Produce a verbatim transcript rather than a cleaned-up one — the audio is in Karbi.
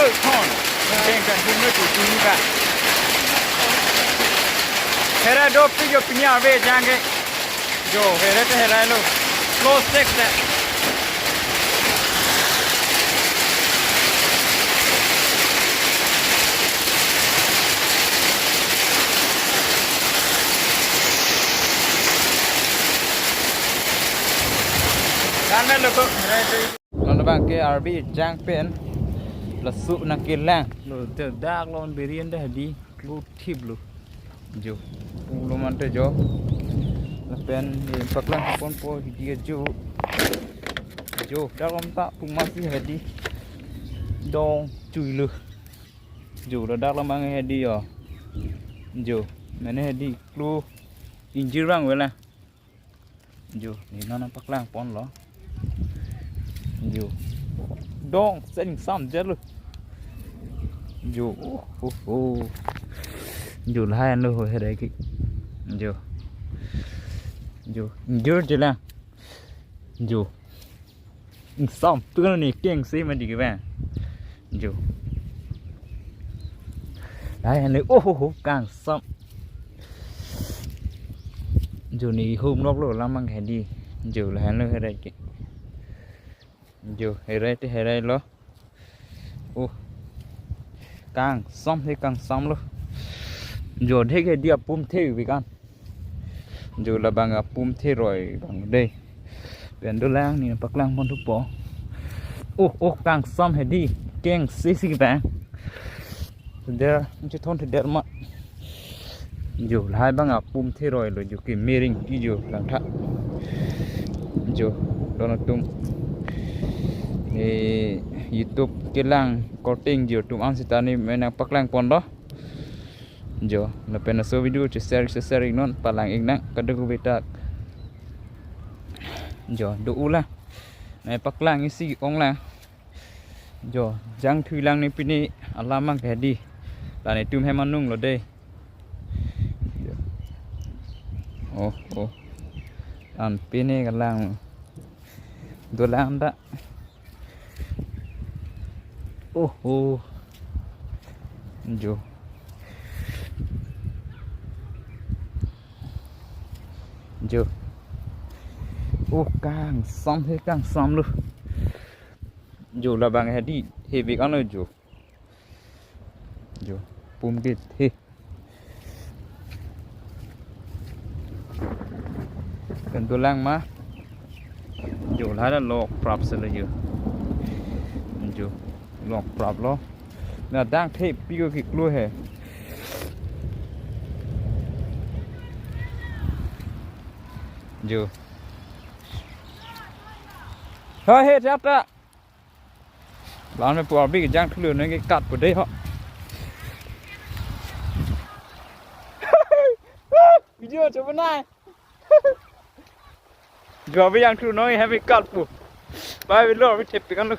Thon. Teng kan hum le tu tu ni ka. Hera dopik jo pini ave jang ke. Jo, hera te hera lo. Close sex te. Kan na lo ko. Hera te. Non abang ke arbi jang pen laso nangkelang. Lo te dak lo berian dah di klu thip lo. Jo. Pulo mante jo. Lapen ni paklang ponpo hidi jo. Jo, dak lom ta pung masi hedi. Dong chui lo. Jo, lo dak lom ang hedi jo. Jo, mane hedi klu injir bang vela. Jo, ni non paklang ponlo. Jo. Dong, sen sam jalo. Jo, oh, oh, oh. Jo, lahan lo ho herai ki. Jo. Jo, injir jela. Jo. Som tu kan ni keng si mandi ke bang. Jo. Lahan lo, oh, oh, oh, kangsam. Jo, ni hum lok lo lamang hedi. Jo, lahan lo herai ke. Jo, herai te herai lo. Oh. Kangsam he kangsam lo. Jo, thek hedi apum the bi kan. Jo, labang apum the roi bang dei. Pen dolang ni paklang pon thupo. Oh, oh, kangsam hedi. Keng si si bang. Der, nche thon te der ma. Jo, lahai bang apum the roi lo jo ke mering ki jo langtha. Jo, don atum. Eh, YouTube kelang korting jo atum an sita ni mena paklang ponlo. Jo, lapen laso video che share che share ik non palang ik nang kadokave ta. Jo, do-u la. Nai paklang isi ong la. Jo, jang thui lang ni pini alam mang ke di. La ni tum hem anung lo dei. Jo. Oh, oh. An pini kalang. Dolang ta. Oh, oh. Jo. Jo. Oh, kangsam he kangsam lo. Jo, labang hedi, he bik ano jo. Jo, pum dit he. Kan dolang ma. Jo, lahai lok prap se le jo. Jo, lok prap lo. Na dang the pi ko ki klu he. Jo. Ho he, chap ta. Lan me puar bi jang thulu ne ke kat pu dei ho. Video cho banai. Gua bi jang thulu noi hemi kat pu. Bai bi lo bi thep kan lo.